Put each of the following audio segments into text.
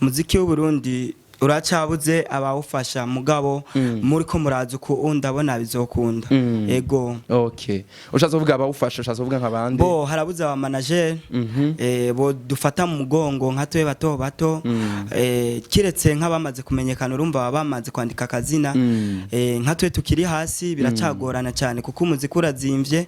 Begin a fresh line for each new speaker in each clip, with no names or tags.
Umuziki w'Uburundi uracyabuze abawufasha, mugabo muri ko muraza uku, ndabona bizokunda. Ego.
Okay, ushatse kuvuga abawufasha, ushatse kuvuga nk'abandi?
Bo harabuze aba manager bo dufata mu mugongo nka twe bato bato, kiretse nk'abamaze kumenyekana, urumva baba bamaze kwandika akazina. Nka twe tukiri hasi biracagorana cyane, kuko umuziki urazimvye.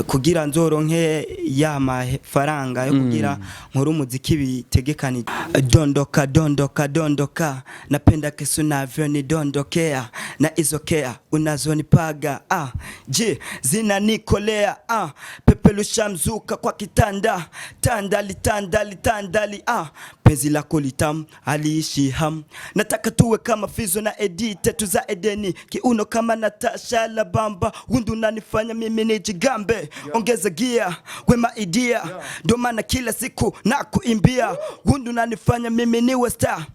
Kugira nzoronke ya mafaranga yo kugira nkore umuziki bitegekanije. Dondoka, dondoka, dondoka, napenda kisu navyonidondokea na izokea unazonipaga, ah, je zinanikolea, ah, pepelusha mzuka kwa kitanda, tandali tandali tandali, ah, penzi lako litamu aliishi ham, nataka tuwe kama Fizo na Edite tuza Edeni, kiuno kama Natasha Labamba, wundu unanifanya mimi nijigambe, ongeza gia wema idea, ndo maana kila siku nakuimbia, wundu unanifanya mimi niwe star,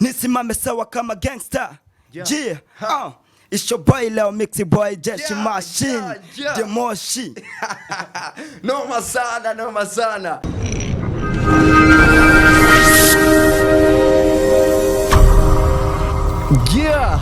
nisimame sawa kama gangster. Yeah. It's your boy Leo Mixy Boy Jeshi Machine Demoshi.
Noma sana, noma sana. Yeah.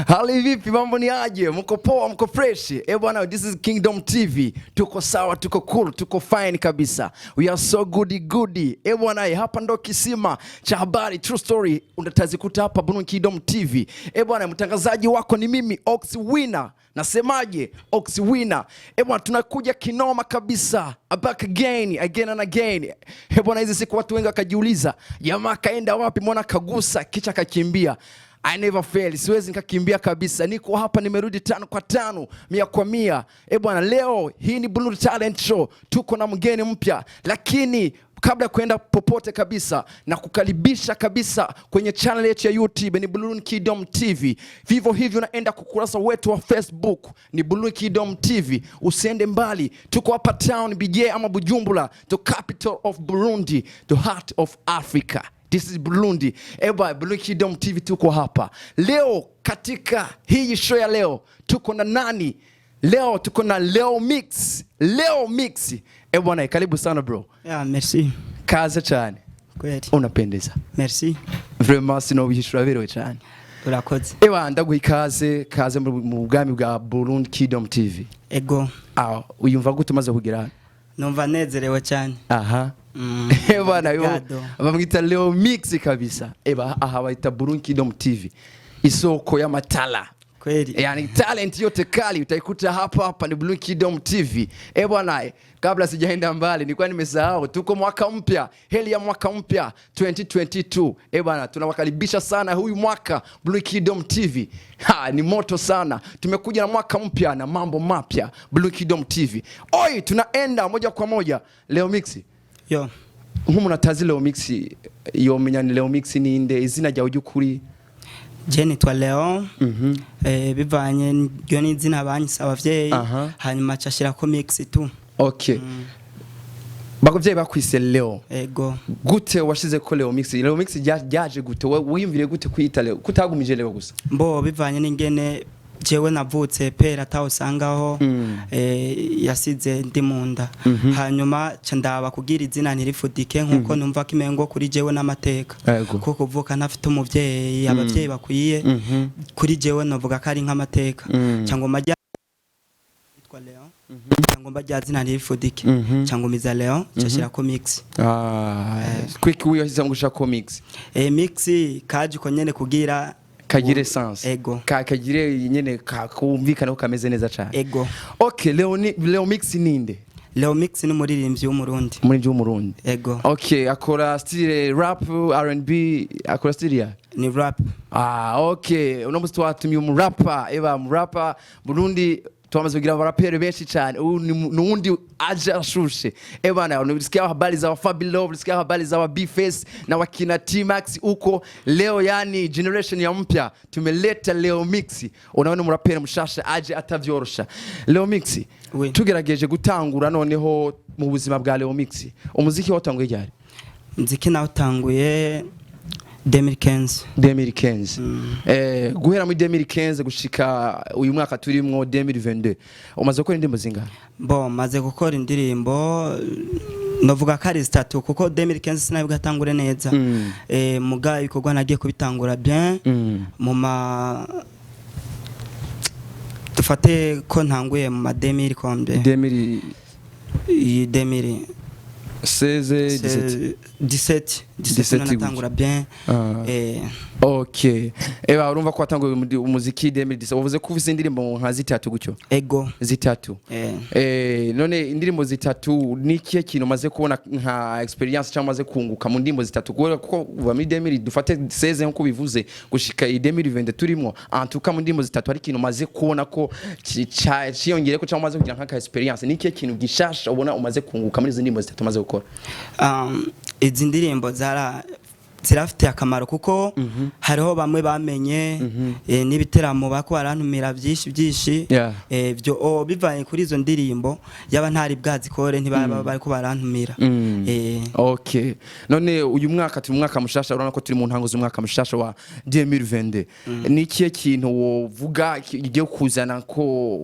Hali vipi, mambo ni aje? Mko poa, mko fresh? Eh bwana, this is Kingdom TV. Tuko sawa, tuko cool, tuko fine kabisa. We are so goody goody. Eh bwana, hapa ndo kisima cha habari, true story unatazikuta hapa Bunu Kingdom TV. Eh bwana, mtangazaji wako ni mimi Ox Winner. Nasemaje? Ox Winner. Eh bwana, tunakuja kinoma kabisa. Back again, again and again. Eh bwana, hizi siku watu wengi wakajiuliza, jamaa kaenda wapi? Mbona kagusa kicha kakimbia? I never fail, siwezi nikakimbia kabisa. Niko hapa, nimerudi 5 kwa 5, 100 kwa 100. Eh bwana, leo hii ni Blue Talent Show, tuko na mgeni mpya, lakini kabla ya kuenda popote kabisa na kukaribisha kabisa kwenye channel yetu ya YouTube ni Blue Kingdom TV. Vivyo hivyo naenda kukurasa wetu wa Facebook ni Blue Kingdom TV. Usiende mbali, tuko hapa town BJ ama Bujumbura, the capital of Burundi, the heart of Africa. This is Burundi. Eba, Blue Kingdom TV tuko hapa. Leo katika hii show ya leo tuko na nani? Leo tuko na Leo Mix. Leo Mix. Eh bwana, karibu sana bro.
Yeah, merci.
Kaze cyane.
Kweli.
Unapendeza.
Merci.
Vraiment sinobihishura, berewe cyane.
Urakoze.
Ewa, ndaguha ikaze, kaze mu bwami bwa Burundi Kingdom TV.
Ego.
Ah, uyumva gute umaze kugera hano?
Numva nezerewe cyane.
Aha. Eh bwana, yo
Gado.
bamwita Leo Mix kabisa. Eba, aha baita Burundi Kingdom TV. Isoko y'amatala.
Kweli.
Yani talent yote kali utaikuta hapa hapa ni Blue Kingdom TV. Eh bwana, kabla sijaenda mbali nilikuwa nimesahau tuko mwaka mpya, heli ya mwaka mpya 2022. Eh bwana, tunawakaribisha sana huyu mwaka Blue Kingdom TV. Ha, ni moto sana. Tumekuja na mwaka mpya na mambo mapya Blue Kingdom TV. Oi, tunaenda moja kwa moja Leo Mix.
Yo.
Nk'umuntu atazi Leo Mix yomenya ni Leo Mix ninde, izina ryawe ry'ukuri?
Je nitwa Leon. Bivanye ryo n'izina banyise abavyeyi, hanyuma cashirako mix tu.
Okay. Bakuvyeyi bakwise Leo.
Ego.
Gute washize ko Leo Mix? Leo Mix ryaje gute? Wiyumviriye gute kwiyita Leo? Kutagumije Leo gusa?
Mbo bivanye n'ingene jewe navutse pera atawusangaho, yasize ndi munda, hanyuma ca ndaba kugira izina ntirifudike, nkuko numva ko imengo kuri jewe n'amateka, ko kuvuka ntafite umuvyeyi, abavyeyi bakwiye, kuri jewe novuga ko ari nk'amateka, cyangwa majya yitwa Leon, cyangwa mba zina ntirifudike, cyangwa miza Leon, cashirako mix.
Ah, quick wiyashyize mu gushaka mix.
Mix kaje uko nyene kugira
Kagire sense.
Ego.
Kagire nyene kumvikana ko kameze neza cyane.
Ego.
Okay, Leo ni Leo Mix ninde?
Leo Mix ni umuririmbyi w'Umurundi.
Muri w'Umurundi.
Ego.
Okay, akora style rap, R&B, akora style ya?
Ni rap.
Ah, okay. Uno musi twatumiye umurapa, eba umurapa Burundi twamaze kugira abaraperi benshi cyane. Uyu ni uwundi aje ashushe. Eh bana, unasikia habari za Fabi Love, unasikia habari za B-Face na wakina T-Max uko leo, yani generation ya mpya tumeleta Leo Mix. Unaona umuraperi mushasha aje atavyorosha. Leo Mix,
Oui.
tugerageje gutangura noneho mu buzima bwa Leo Mix. Umuziki watanguye ryari?
Muziki nawutanguye 2015.
2015. Guhera muri 2015 gushika uyu mwaka turimwo 2022, umaze gukora indirimbo zingahe?
Bo maze gukora indirimbo Novuga ko ari zitatu kuko 2015 sinabwo neza. Muga ibikorwa nagiye kubitangura bien mu ma, dufate ko ntanguye mu ma 2000 combien?
2000?
Iyi 2000.
16, 17?
17, 17.
17.
Natangura bien.
Ah. Okay, eba urumva ko watanguye umuziki 2017, wavuze ko ufise indirimbo nka zitatu gutyo?
Ego.
Zitatu. None indirimbo zitatu, ni ikihe kintu umaze kubona nka experience cyangwa umaze kunguka mu ndirimbo zitatu? Kubera ko kuva muri 2000, dufate 16 nkuko bivuze, gushika i 2020 turimo, en tout cas mu ndirimbo zitatu hari ikintu umaze kubona ko ciyongereko cyangwa umaze kugira nk'aka experience? Ni ikihe kintu gishasha ubona umaze kunguka muri izo ndirimbo zitatu umaze gukora?
Izi ndirimbo zirafite akamaro kuko hariho bamwe bamenye, n'ibiteramo bako barantumira byinshi byinshi. Byo bivanye kuri izo ndirimbo, yaba ntari bwazikore ntibaba bariko barantumira.
Okay, none uyu mwaka turi mu mwaka mushasha, urabona ko turi mu ntango z'umwaka mushasha wa 2022. Ni ikihe kintu wovuga kigiye kuzana ko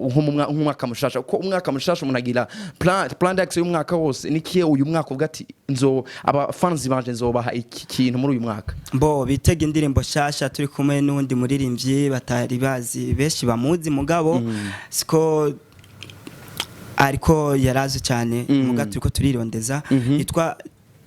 nko mu nk'umwaka mushasha, ko umwaka mushasha umuntu agira plan d'action y'umwaka wose? Ni ikihe uyu mwaka uvuga ati nzo aba fans banje nzobaha iki kintu muri uyu mwaka?
Bo bitega indirimbo shasha turi kumwe n'undi muririmbyi batari bazi, benshi bamuzi mugabo siko ariko yarazi cyane, muga turiko turirondeza,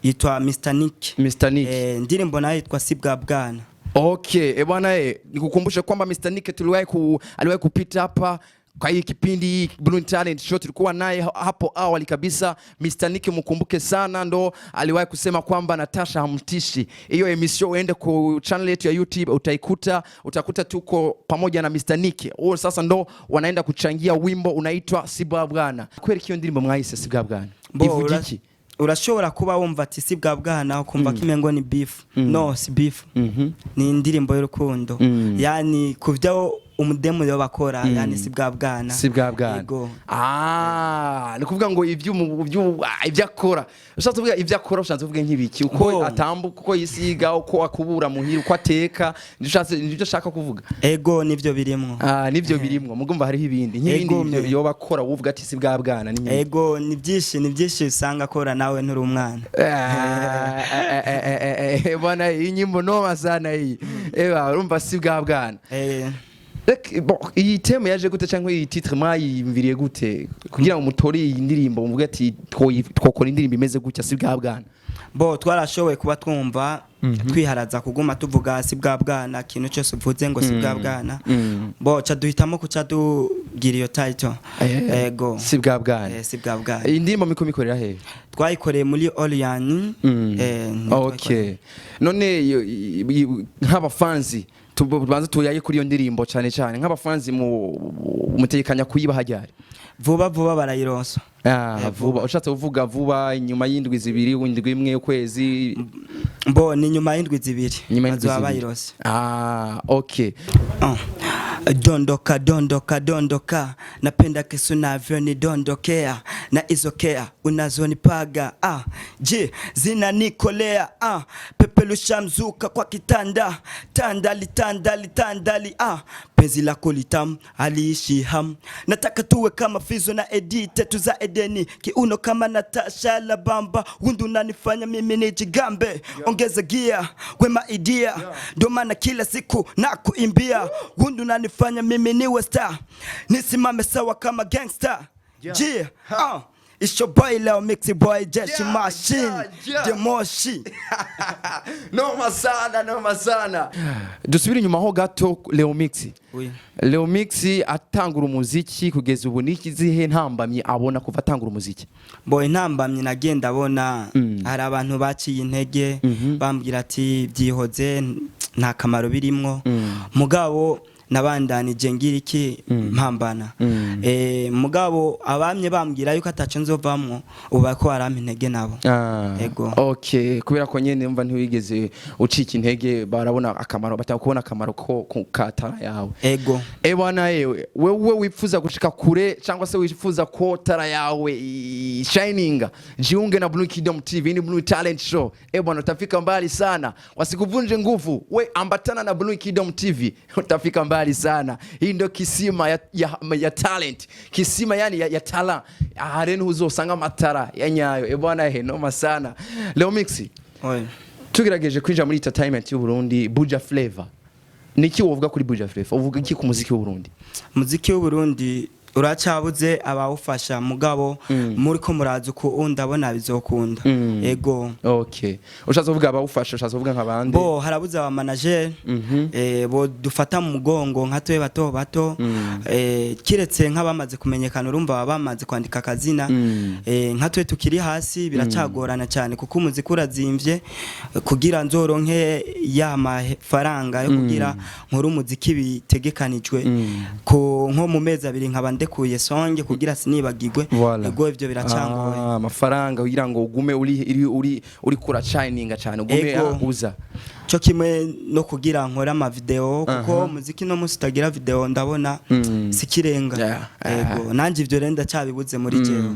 yitwa Mr Nick.
Mr Nick.
Indirimbo nayo yitwa Sibwa Bwana.
Okay, e bwana nikukumbushe kwamba Mr Nick aliwahi kupita hapa kwa hii kipindi hii Blue Talent Show, tulikuwa naye hapo awali kabisa. Mr Nick mkumbuke sana, ndo aliwahi kusema kwamba Natasha hamtishi. Hiyo emission uende ku channel yetu ya YouTube utaikuta, utakuta tuko pamoja na Mr Nick. Huo sasa ndo wanaenda kuchangia wimbo unaitwa Sibwa Bwana. Kweli kiyo ndirimbo mwahise Sibwa Bwana?
Bo,
Ivuga iki?
Urashobora kuba wumva ati si bwa bwana, ukumva ko imengo ni beef. No, si beef, ni indirimbo y'urukundo. Yani ku byo umudemu yo bakora, yani si bwa bwana.
Si bwa bwana.
Yego.
Ah, ni kuvuga ngo ibyo akora, ushatse kuvuga ibyo akora, ushatse kuvuga nk'ibiki? Uko
Bo.
atambuka, uko yisiga, uko akubura muhira, uko ateka, nibyo ushatse, nibyo ashaka kuvuga?
Ego, nivyo birimwo.
Ah, nibyo birimwo, mugumva hariho ibindi nk'ibindi?
Ego,
Ibyo
me.
yoba akora uvuga ati si bwa bwana ni nk'ibi?
Ego, ni byinshi, ni byinshi usanga akora nawe nturi umwana.
Ah, bwana, iyi nyimbo noma sana iyi. Eba urumva si bwa bwana. Bon, iyi thème yaje gute cyangwa iyi titre mwayiyumviriye gute kugira ngo mutore iyi ndirimbo, muvuge ati twokora indirimbo imeze gutya, si bwa bwana?
Bo twarashoboye kuba twumva twiharaza kuguma tuvuga si bwa bwana, ikintu cyose uvuze ngo si bwa bwana. Bo ca duhitamo kuca tugira iyo title. Ego.
Si bwa bwana.
Si bwa bwana.
Iyi ndirimbo miko mikorera hehe?
Twayikoreye muri Orion. Niho twayikoreye.
Okay, none nk'abafanzi tubanze tuyaye kuri iyo ndirimbo cyane cyane, nk'abafanzi mu mutegekanya kuyibaha ryari?
Vuba vuba barayironsa.
Ah, vuba ushatse kuvuga vuba, inyuma y'indwi 2, indwi imwe, ukwezi?
Bo ni nyuma y'indwi 2.
Nyuma y'indwi
Bazoba
2.
bayironse.
Ah, okay.
Ah. Dondoka, dondoka, dondoka, napenda kisu navyonidondokea na izokea unazonipaga, ah, je zinanikolea, ah, pepelusha mzuka kwa kitanda, tandali tandali tandali, ah, penzi lako litamu aliishi ham, nataka tuwe kama Fizo na Edite tuza Edeni, kiuno kama Natasha la Bamba, wundu unanifanya mimi nijigambe, ongeza gia wema idea, ndio maana kila siku nakuimbia, wundu unanifanya mimi niwe star, nisimame sawa kama gangster. Yeah. It's your boy Leo Mixy Boy Jeshi Machine
yeah.
The Moshi.
Noma sana, noma sana. Dusubire inyuma ho gato, Leo Mix.
Oui.
Leo Mix atangura umuziki kugeza ubu, ni izihe ntambamyi abona kuva atangura umuziki?
Bo intambamyi nagenda abona, hari abantu baciye intege bambwira ati byihoze, nta kamaro birimwo, mugabo nabandanije ngira iki, mpambana. Mugabo abamye bambwira yuko ataco nzovamwo, ubu bariko barampa intege nabo. Ego.
Okay, kubera ko nyene mva ntiwigeze ucika intege, barabona akamaro, batanga kubona akamaro ko ka talent yawe.
Ego.
Ebwana yewe, wewe wifuza gushika kure cyangwa se wifuza ko talent yawe shininga, jiunge na Blue Kingdom TV, ni Blue Talent Show. Ebwana, utafika mbali sana, wasikuvunje nguvu. We ambatana na Blue Kingdom TV, utafika mbali. Mbali sana. Hii ndo kisima ya talent, kisima yani ya talent. Aha rero niho uzosanga amatara ya nyayo. E bwana, he, noma sana. Leo Mix,
Oye.
tugerageje kwinjira muri entertainment y'u Burundi, Buja Flavor, niki wovuga kuri Buja Flavor? Uvuga iki ku muziki w'u Burundi?
Muziki w'Uburundi uracyabuze abawufasha, mugabo muri ko muraza uku ndabona bizokunda. Ego.
Okay, ushatse kuvuga abawufasha, ushatse kuvuga nk'abandi?
Bo harabuze aba manager bo dufata mu mugongo nka twe bato bato, kiretse nk'abamaze kumenyekana, urumva baba bamaze kwandika akazina, nka twe tukiri hasi biracagorana cyane, kuko umuziki urazimvye. Kugira nzoronke ya mafaranga yo kugira nkore umuziki bitegekanijwe ko nko mu mezi 2 nkaba ndekuye song kugira sinibagirwe.
Voilà.
Ego, ivyo biracangoye.
Ah, amafaranga kugira ngo ugume uri kura shininga cyane, ugume
Ego.
uza.
Cyo kimwe no kugira nkore ama video, kuko umuziki no musi utagira video ndabona sikirenga. Ego, nanje ivyo rero ndacyabibuze muri jewe.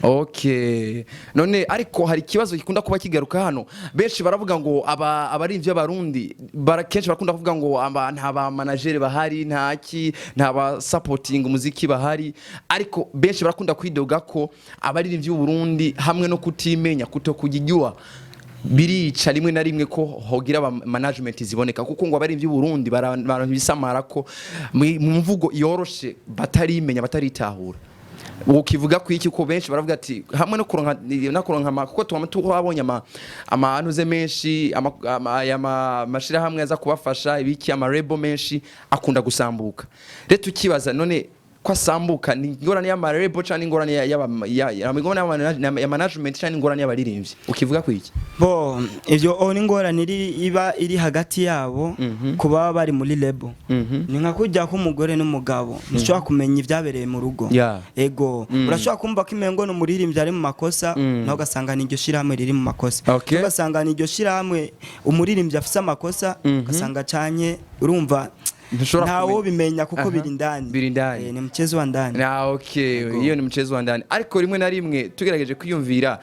Okay, none ariko hari ikibazo gikunda kuba kigaruka hano. Benshi baravuga ngo abarimvyi b'Abarundi kenshi barakunda kuvuga ngo nta ba manager bahari, nta ki, nta ba supporting umuziki bahari. Ariko benshi barakunda kwidoga ko abaririmbyi b'u Burundi hamwe no kutimenya, kutokujijua, birica rimwe na rimwe ko hogira aba management ziboneka, kuko ngo abaririmbyi b'u Burundi bisamara ko mu mvugo yoroshe batarimenya, bataritahura. Ukivuga ku iki, ko benshi baravuga ati hamwe no kuronka kuko tuba twabonye ama amanuze menshi, aya mashirahamwe aza kubafasha ibiki, ama label menshi akunda gusambuka. Rero tukibaza, none ko asambuka ni ingorane y'ama label canke ingorane ya management canke ingorane y'abaririmbyi? Ukivuga ku iki?
Bo ivyo o ni ingorane iri iba iri hagati yabo kuba bari muri label. Ni nka kujya k'umugore n'umugabo, ntushobora kumenya ibyabereye mu rugo. Ego, urashobora kumva ko imengo ni umuririmbyi ari mu makosa, nawe ugasanga ni iryo shirahamwe riri mu makosa. Ugasanga ni iryo shirahamwe, umuririmbyi afise amakosa, ugasanga canye urumva
Ntushobora
ntawo
kumenya.
bimenya kuko
Aha.
biri ndani.
Biri ndani.
Ni mchezo wa ndani.
Na okay.
Ego.
Iyo ni mchezo wa ndani, ariko rimwe na rimwe tugerageje kwiyumvira,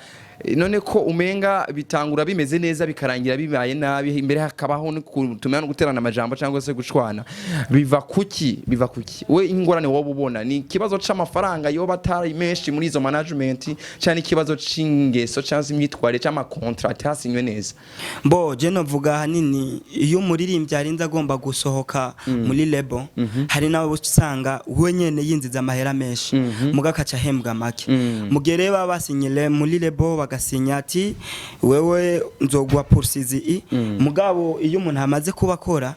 none ko umenga bitangura bimeze neza bikarangira bibaye nabi, imbere hakabaho no tumenya no guterana amajambo cyangwa se gushwana, biva kuki? Biva kuki? We ingorane wowe ubona ni ikibazo c'amafaranga yoba atari menshi muri izo management, cyangwa ikibazo c'ingeso cyangwa se imyitwarire cyangwa ama contrat hasinywe neza?
Bo je novuga ahanini iyo umuririmbyi arinze agomba gusohoka muri label, hari n'abo usanga we nyene yinjiza amahera menshi muga akaca ahembwa make. Mu gihe rero baba basinyire muri label, bagasinya ati wewe nzoguha poursuivi, mugabo iyo umuntu amaze kuba akora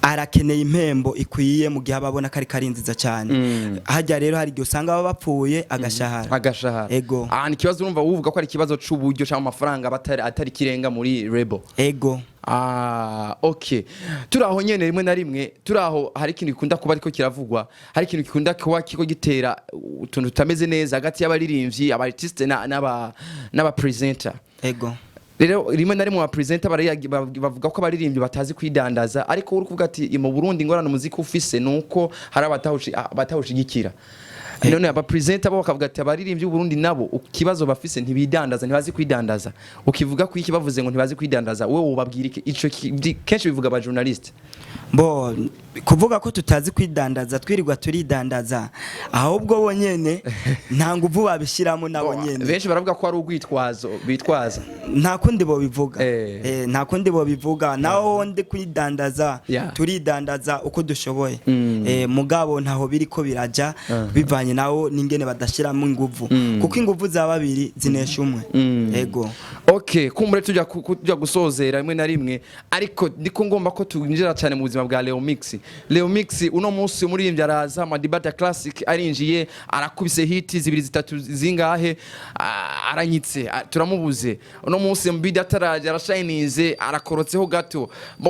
arakeneye impembo ikwiye mu gihe aba abona ko ariko arinziza cyane. Hajya rero hari igihe usanga baba bapfuye agashahara.
Agashahara.
Ego.
Ah, ni ikibazo, urumva uvuga ko ari ikibazo c'uburyo cyangwa amafaranga aba atari kirenga muri label.
Ego.
Ah, okay. Turi aho nyene, rimwe na rimwe turi aho, hari ikintu gikunda kuba ariko kiravugwa, hari ikintu gikunda kuba kiko gitera utuntu tutameze neza hagati y'abaririmbyi, aba artiste n'aba presenter.
Ego.
Rero rimwe na rimwe aba presenter bavuga ko abaririmbyi batazi kwidandaza, ariko uri kuvuga ati mu Burundi ingorane umuziki ufise nuko hari abatawushigikira. None aba presenter bo bakavuga ati abaririmbyi b'u Burundi nabo ikibazo bafise ntibidandaza, ntibazi kwidandaza. Ukivuga ku iki bavuze ngo ntibazi kwidandaza? Wewe wobabwira iki? Ico kenshi bivuga aba journaliste.
Bo kuvuga ko tutazi kwidandaza, twirirwa turidandaza, ahubwo bo nyene nta nguvu babishyiramo nabo nyene.
Benshi baravuga ko ari urwitwazo bitwaza.
Nta kundi bobivuga. Nta kundi bobivuga, naho ndi kwidandaza, turidandaza uko dushoboye. Mugabo ntaho biriko biraja bivanye nawo n'ingene badashiramo inguvu, kuko inguvu za babiri zinesha umwe. Ego.
Okay, kumbure tujya gusozera rimwe na rimwe, ariko ndiko ngomba ko twinjira cyane mu buzima bwa Leo Mix. Leo Mix, uno munsi umuririmbyi araza, Madibata Classic arinjiye, arakubise hit zibiri, zitatu, zingahe, aranyitse, turamubuze. Uno munsi Mbidi ataraje, arashinize, arakorotseho gato.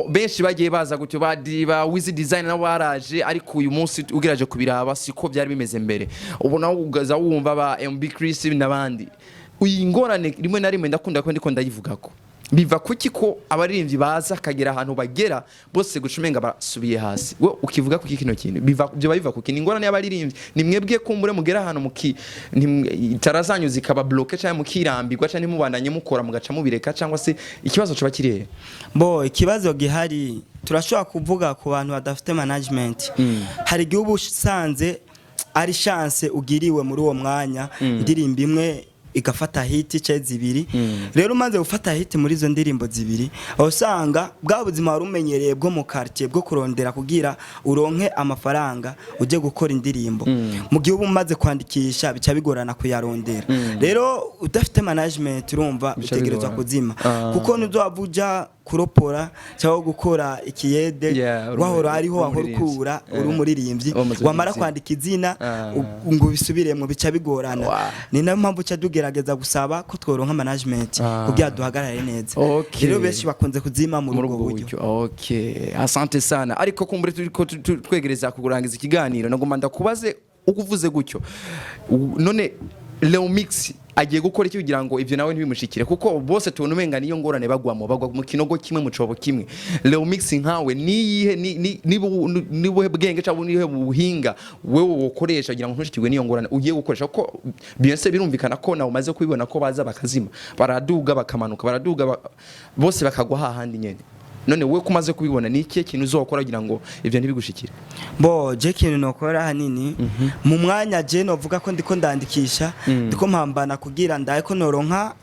Benshi bagiye baza gutyo, ba ba Wiz Design nabo baraje, ariko uyu munsi ugeraje kubiraba siko byari bimeze mbere. Ubu nawe ugaza wumva ba MB Chris n'abandi. Iyi ngorane rimwe na rimwe ndakunda ko ndiko ndayivugako, biva kuki ko abaririmbyi baza akagera ahantu bagera bose guca umenga basubiye hasi? We ukivuga kuki kino kintu biva, byo biva kuki? Ni ingorane y'abaririmbyi? Ni mwebwe kumbure mugera ahantu muki itara zanyu zikaba bloqué, cyangwa mukirambirwa, cyangwa ntimubandanye mukora mugaca mubireka, cyangwa se ikibazo coba kiri he?
Bo ikibazo gihari Turashobora kuvuga ku bantu badafite management. Hari igihe uba usanze ari chance ugiriwe muri uwo mwanya, indirimbo imwe igafata hit cyangwa zibiri. Rero umaze gufata hit muri izo ndirimbo zibiri, aho usanga bwa buzima wari umenyereye bwo mu quartier, bwo kurondera kugira uronke amafaranga ujye gukora indirimbo, mu gihe uba umaze kwandikisha bica bigorana kuyarondera. Rero udafite management, urumva,
Bica
utegerezwa
bigorana.
kuzima, kuko ntuzaba uja kuropora cyangwa gukora ikiyede wahora ariho
uri
wahora
umuririmbyi.
ukura uri umuririmbyi,
Wamaze
wamara
kugira izina.
kwandika izina, ngo ubisubiremo bica bigorana. Ni nayo mpamvu uca tugerageza gusaba ko tworonka management kugira duhagarare neza. Rero benshi bakunze kuzima muri
muri
ubwo
ubwo
buryo.
buryo. Okay, asante sana. Ariko kumbure turiko twegereza kurangiza ikiganiro, nagomba ndakubaze uko uvuze gutyo. None Leo Mix agiye gukora iki kugira ngo ivyo nawe ntibimushikire? Kuko bose tubona umenga niyo ngorane bagwamo, bagwa mu kinogo kimwe, mu cobo kimwe. Leo Mix nkawe, niyihe nibuhe bwenge cyangwa nihe buhinga wewe wokoresha kugira ngo ntushikirwe n'iyo ngorane ugiye gukoresha? Kuko bien sûr birumvikana ko nawe umaze kubibona ko baza bakazima, baraduga bakamanuka, baraduga bose bakagwa hahandi nyene. None wewe ko umaze kubibona, ni ikihe kintu uzokora kugira ngo ivyo ntibigushikire?
Bo je kintu nokora hanini mu mwanya je novuga ko ndiko ndandikisha, ndiko mpambana kugira ndaye ko noronka,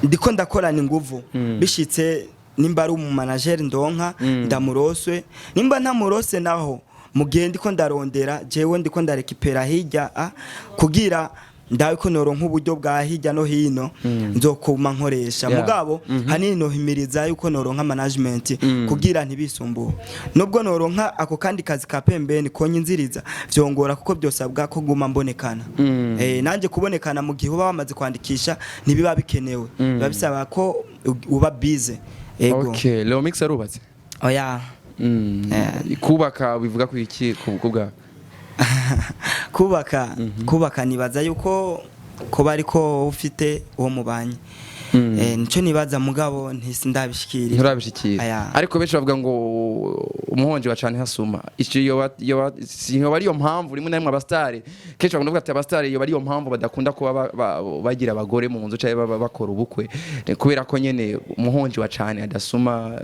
ndiko ndakorana inguvu. Bishitse nimba ari umu manager ndonka, ndamuroswe. Nimba ntamurose naho, mu gihe ndiko ndarondera, jewe ndiko ndarekipera hirya kugira ndawe ko noronka uburyo bwa hirya no hino nzokuma nkoresha. Mugabo hanini nohimiriza yuko noronka management kugira ntibisumbuwe. Nubwo noronka ako kandi kazi ka pembeni konyinziriza, vyongora kuko byosabwa ko guma mbonekana. Nanje kubonekana mu gihe uba wamaze kwandikisha ntibiba bikenewe, biba bisaba ko uba busy. Ego.
Okay, Leo Mix arubatse?
Oya.
Kubaka bivuga ku iki ku bwawe?
Kubaka nibaza yuko kuba ariko ufite uwo mubanye. Nico nibaza, mugabo ntisi ndabishikirira.
Nturabishikira?
Aya.
Ariko benshi bavuga ngo umuhonji wa cane hasuma. Ico yoba yoba ariyo mpamvu rimwe na rimwe abastari kenshi bakunda kuvuga ati abastari yoba ariyo mpamvu badakunda kuba bagira abagore mu nzu canke baba bakora ubukwe. Ni kubera ko nyene umuhonji wa cane adasuma.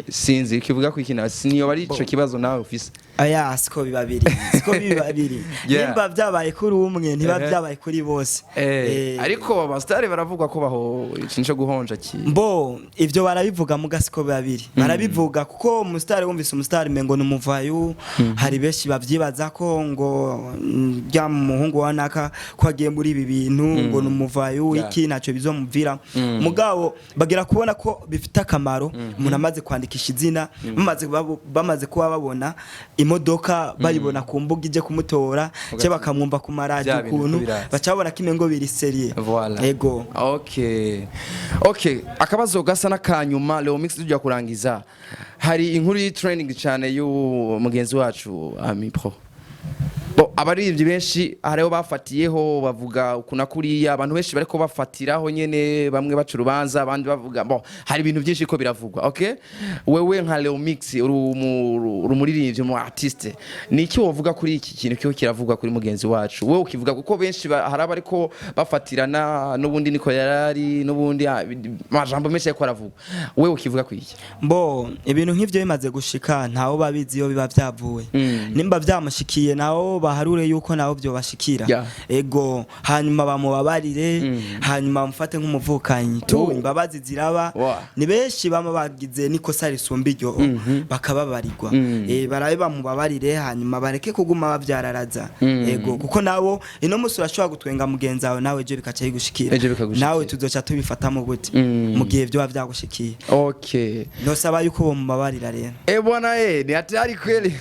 Sinzi kivuga ko iki niyo ari ico kibazo nawe ufise.
Aya, siko biba biri, siko biba biri. Nimba byabaye kuri umwe, ntiba byabaye kuri bose.
Ariko abastari baravugwa ko baho ikintu co guhonja ki
Mbo ivyo barabivuga, muga siko biba biri. Barabivuga kuko umusitari, wumvise umusitari mengo ni umuvayu. Hari benshi bavyibaza ko ngo rya muhungu wa naka ko agiye muri ibi bintu ngo ni umuvayu, iki ntacyo bizomuvira. Mugabo bagera kubona ko bifite akamaro umuntu amaze kwandikisha izina, bamaze kuba babona imodoka, bayibona ku mbuga ije kumutora, cyangwa bakamwumva ku maradiyo
Vya bintu
ukuntu
biraza.
baca babona ko imengo biri sérieux.
Voilà.
Ego.
Okay. Akabazo gasa n'akanyuma, Leo Mix, tujya kurangiza. Hari inkuru y'i trending cyane y'umugenzi wacu Ami Pro. Bo abaririmbyi benshi hariho bafatiyeho bavuga ukuna kuriya, abantu benshi bariko bafatiraho nyene, bamwe baca urubanza, abandi bavuga bo hari ibintu byinshi ko biravugwa. Okay, wewe nka Leo Mix, uri umuririmbyi, mu artiste, ni iki wovuga kuri iki kintu kiho kiravugwa kuri mugenzi wacu? Wewe ukivuga kuko benshi hari abariko bafatirana n'ubundi niko yarari n'ubundi, amajambo menshi ariko aravugwa, wewe ukivuga kuri iki?
Mbo ibintu nk'ivyo bimaze gushika, ntawo babizi iyo biba vyavuye. Nimba vyamushikiye, nawo baharure yuko nawo vyobashikira. Ego, hanyuma bamubabarire, hanyuma bamufate nk'umuvukanyi tu. Imbabazi ziraba. Ni benshi bama bagize n'ikosa risumba iryo bakababarirwa. Barabe bamubabarire, hanyuma bareke kuguma bavyararaza. Ego, kuko nabo ino musi urashobora gutwenga mugenzi wawe, nawe ejo bikaca bigushikira.
Ejo bikagushikira.
Nawe tuzoca tubifatamo gute mu gihe vyoba vyagushikiye? Nosaba yuko bomubabarira rero.
Eh bwana, ni hatari kweli.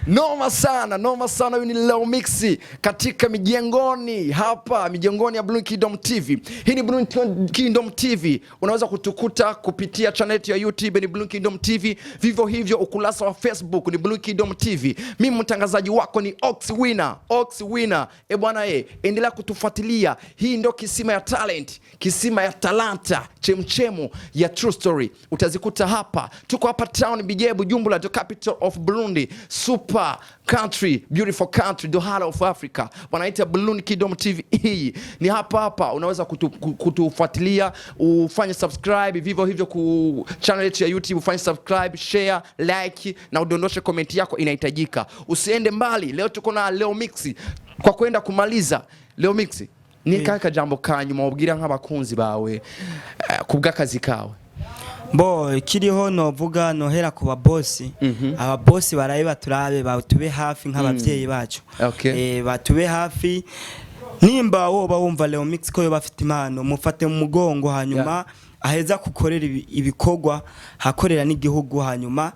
Noma sana, noma sana. Huyu ni Leo Mix katika mijengoni hapa, mijengoni ya Blue Kingdom TV. Hii ni Blue Kingdom TV. Unaweza kutukuta kupitia channel yetu ya YouTube ni Blue Kingdom TV. Vivyo hivyo ukurasa wa Facebook ni Blue Kingdom TV. Mimi mtangazaji wako ni Ox Winner, Ox Winner. Eh bwana, endelea kutufuatilia. Hii ndio kisima ya talent, kisima ya talanta, chemchemu ya true story. Utazikuta hapa. Tuko hapa town BJ Bujumbura, the capital of Burundi. Super super country, beautiful country, the heart of Africa. Wanaita Balloon Kingdom TV. Hii ni hapa hapa, unaweza kutufuatilia, ufanye subscribe, vivyo hivyo ku channel yetu ya YouTube, ufanye subscribe, share, like na udondoshe comment yako, inahitajika. Usiende mbali, leo tuko na Leo Mix kwa kwenda kumaliza. Leo Mix, ni kahe kajambo ka nyuma wabwira nk'abakunzi bawe kubw'akazi kawe?
Bo, ikiriho novuga, nohera ku babosi. Ababosi barabe, baturabe, batube hafi nk'abavyeyi bacu. Batube hafi. Nimba woba wumva Leo Mix ko yoba afite impano, mufate mu mugongo, hanyuma aheza kukorera ibikorwa, hakorera n'igihugu, hanyuma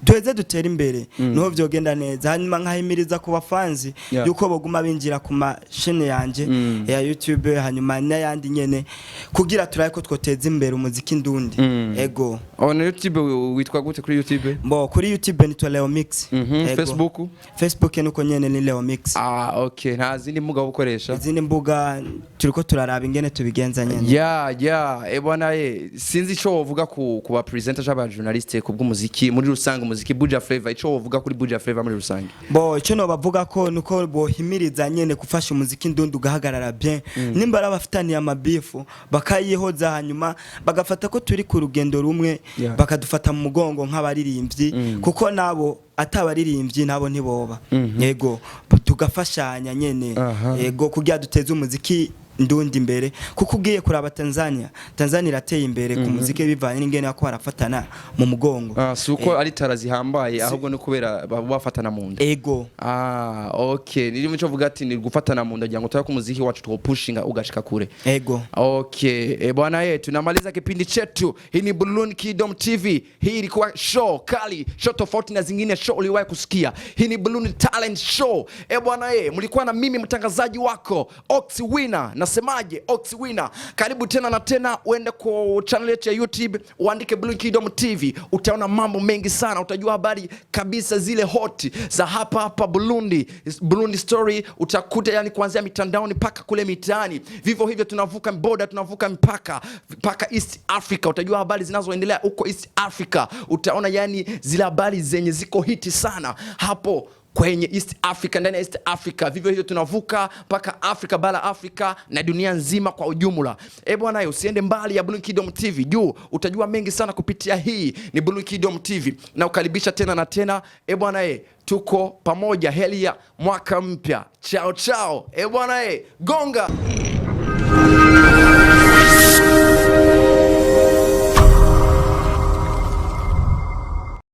duheze dutere imbere, niho vyogenda neza. Hanyuma nkahimiriza ku bafanzi yuko boguma binjira ku mashene yanje ya YouTube, hanyuma n'ayandi nyene, kugira turabe ko twoteza imbere umuziki ndundi. Ego.
Oh, na YouTube witwa gute kuri YouTube?
Bo, kuri YouTube nitwa Leo Mix. Ego.
Facebook?
Facebook nuko nyene, ni Leo Mix.
Ah, okay, nta zindi mbuga ukoresha?
Izindi mbuga turiko turaraba ingene tubigenza nyene.
Ya, e bwana, ye sinzi ico wovuga ku ba presenter cyangwa journaliste ku bw'umuziki muri rusange, umuziki Buja Flavor, ico wovuga kuri Buja Flavor muri rusange?
Bo, icyo nobavuga ko nuko bohimiriza nyene gufasha umuziki ndundi ugahagarara bien. Nimba ari abafitaniye amabifu, bakayihoza, hanyuma bagafata ko turi ku rugendo rumwe, bakadufata mu mugongo nk'abaririmbyi, kuko nabo atabaririmbyi nabo ntiboba. Yego, tugafashanya nyene. Yego, kugira duteze umuziki ndundi imbere, kuko ugiye kuraba Tanzania, Tanzania irateye imbere ku muziki bivanye n'ingene ko barafatana mu mugongo.
Ah, si uko ari tara zihambaye, ahubwo no kubera bafatana mu nda.
Ego.
Ah, okay, niri muco vuga ati ni gufatana mu nda kugira ngo turabe ko umuziki wacu tuwupushinga ugashika kure.
Ego.
Okay, e bwana ye, tunamaliza kipindi chetu. Hii ni Balloon Kingdom TV. Hii ilikuwa show kali, show tofauti na zingine show uliwahi kusikia. Hii ni Balloon Talent Show. E bwana ye, mlikuwa na mimi mtangazaji wako Ox Winner. Nasemaje? Ox Winner. Karibu tena na tena, uende kwa channel yetu ya YouTube, uandike Balloon Kingdom TV, utaona mambo mengi sana, utajua habari kabisa zile hot za hapa hapa Burundi, Burundi story utakuta, yani kuanzia mitandaoni mpaka kule mitaani. Vivyo hivyo tunavuka boda, tunavuka mpaka mpaka East Africa, utajua habari zinazoendelea huko East Africa. Utaona yani zile habari zenye ziko hit sana hapo kwenye East Africa, ndani ya East Africa. Vivyo hivyo tunavuka mpaka Afrika, bara Afrika na dunia nzima kwa ujumla. Eh bwana, usiende mbali ya Blue Kingdom TV juu utajua mengi sana kupitia hii ni Blue Kingdom TV, na ukaribisha tena na tena. Eh bwana, tuko pamoja, heri ya mwaka mpya. Chao chao. Eh bwana, gonga.